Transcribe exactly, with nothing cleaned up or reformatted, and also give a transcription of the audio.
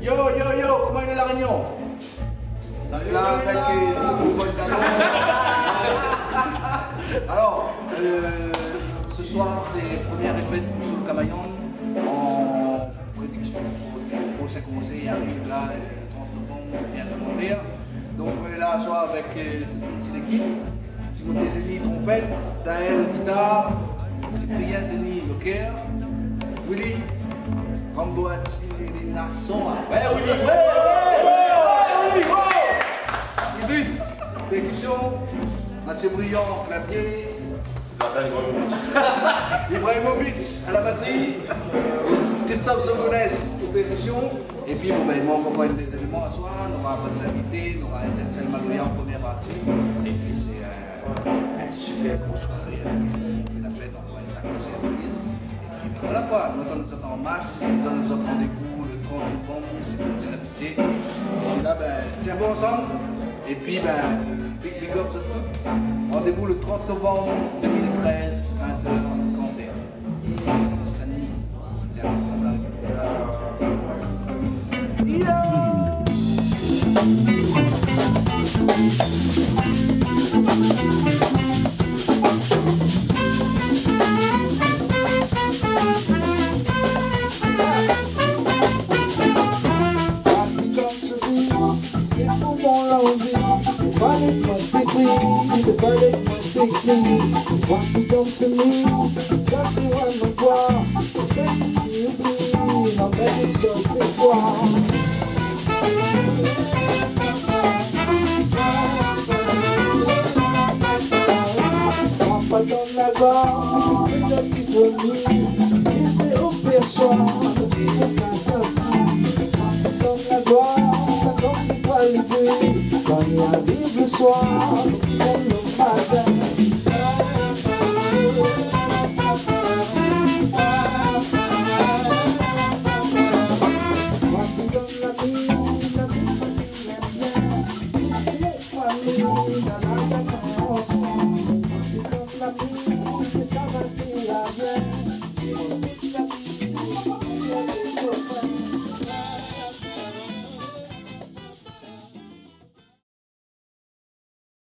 Yo, yo, yo, koman i lé La Rényon ? La, avèk, euh, le bon talon. Alors, euh, ce soir, c'est première répète sur le Camaillon en prédiction pour le prochain concert qui arrive là, euh, le trente novembre, bien demandé. Donc, on est là ce soir avec, euh, toute une petite équipe. Timothée Zeni, trompette, Taël, guitare, Cyprien Zeni, loker, Willy, Rambo Atsi, Lili Nasson, hein. Ouais, Willy, ouais, ouais, Willy, ouais. Idriss, percussion, Mathieu Briand, clavier, Zlatan Ibrahimovic. Ibrahimovic à la batterie, Christophe Zogonès aux percussions. Épi, bon, ben, i mank ankor in dé zéléman aswar, nou nora bann zinvité, nou nora Etincelle Maloya an premièr parti. Épi sé, euh, in super gro soiré avèk nou, nou fé la fèt, nou anvoy in ta konsèr de lis. Épi, ben, voilà koi, nou atann azot an mas, nou donn azot randévou le trente novembre, si Bondié la pitié. D'ici là, ben, tienbo ansanm. Épi, ben, big, big up zot tout. Randévou le trente novembre deux mille treize, vingt heures, Canter. Sani, tiens, sa va. Yo ! Papi, dans ce beat, c'est pour mon lanzi. Balé pa détri, balé pa détri. Papi, dans ce mix, sa fé vréman pwar. Fé oubli, non, mé in shoz défoi. Papa dan la gor, pétèt ti vomi, li té o pèrsone, ti vomi sa. Papa dan la gor, sa konm ti pa li, kan li ariv le soir.